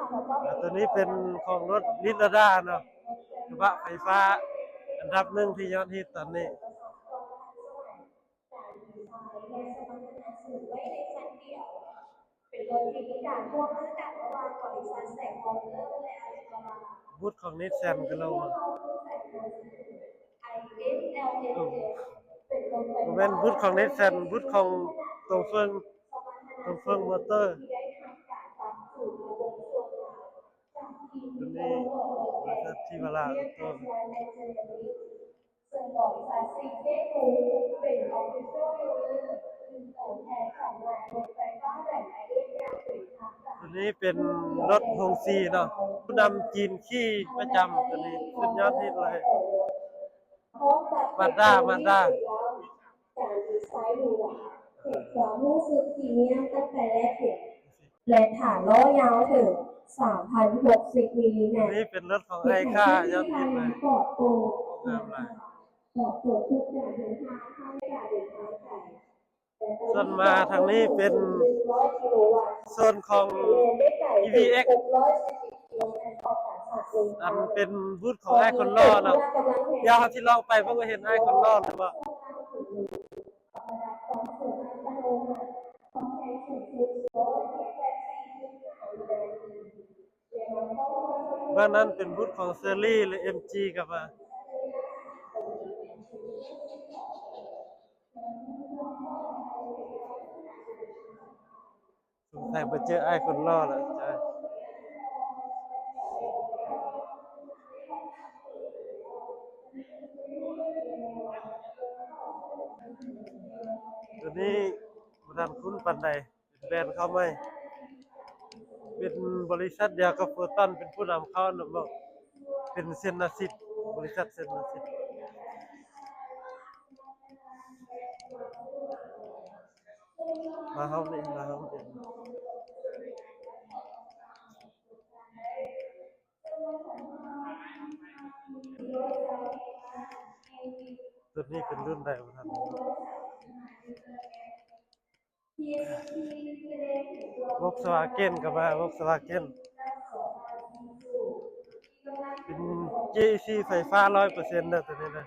ແລ້ວໂຕນີ້ເປັນຂອງລົດລິດລະດາເນາະ ກະບະໄຟຟ້າອັນດັບໜຶ່ງທີ່ຍອດຮິດຕອນນີ້. เป็นรถที่มีการพ่วงมาตรฐานระหว่างบริษัทแสงมอเตอร์และอาลีบาบา ບູດຂອງນິດສັນກະໂລ ບໍ່ແມ່ນບູດຂອງນິດສັນ ບູດຂອງຕົງເຟິງ ຕົງເຟິງມອເຕີ ໂຕນີ້ ບໍລິສັດທິວາລາ ອອໂຕ້ ໂຕນີ້ເປັນລົດໂຮງສີເນາະ ຜູ້ນຳຈີນຂີ່ປະຈຳ ໂຕນີ້ສຸດຍອດຮິດເລີຍ ມາດດາ ມາດດາ. และฐานล้อยาวถึงสามพันหกสิบมิลลิเมตร ນີ້เป็นรถของไอ้ข้า ยอดฮิตเลย ปลอดโปร่ง งามหลาย ปลอดโปร่งทุกการเดินทาง ทั้งการเดินทางไกล ส่วนมาทางนี้เป็นโซนของ อี วี เอ็กซ์ อันเป็นบูธของไอ้คนหล่อเนาะ เดี๋ยวเราสิลองไปเบิ่งว่าเห็นไอ้คนหล่อหรือบ่ ເບື້ອງນັ້ນເປັນບູດຂອງເຊີຣີ ແລະ ເອັມຈີ ກັບວ່າ ສົງໄສບໍ່ເຈີອ້າຍຄົນຫຼໍ່ລະຈ້າ. ໂຕນີ້ບໍ່ທັນຄຸ້ນປານໃດ. ເປັນແບຣນເຂົ້າໃໝ່ ເປັນບໍລິສັດດຽວກັບໂຟຕອນ ເປັນຜູ້ນຳເຂົ້ານຳເນາະ ເປັນເຊັນນາຊິດ ບໍລິສັດເຊັນນາຊິດ. ມາຫ້ອງນີ້ ມາຫ້ອງນີ້ ໂຕນີ້ເປັນລຸ້ນໃດບໍ່ທັນ. ໂຟກສະວາເກັນກໍມາ ໂຟກສະວາເກັນ ເປັນ ຈີ ອີ ຊີ ໄຟຟ້າຮ້ອຍເປີເຊັນເດີ ໂຕນີ້ເດີ.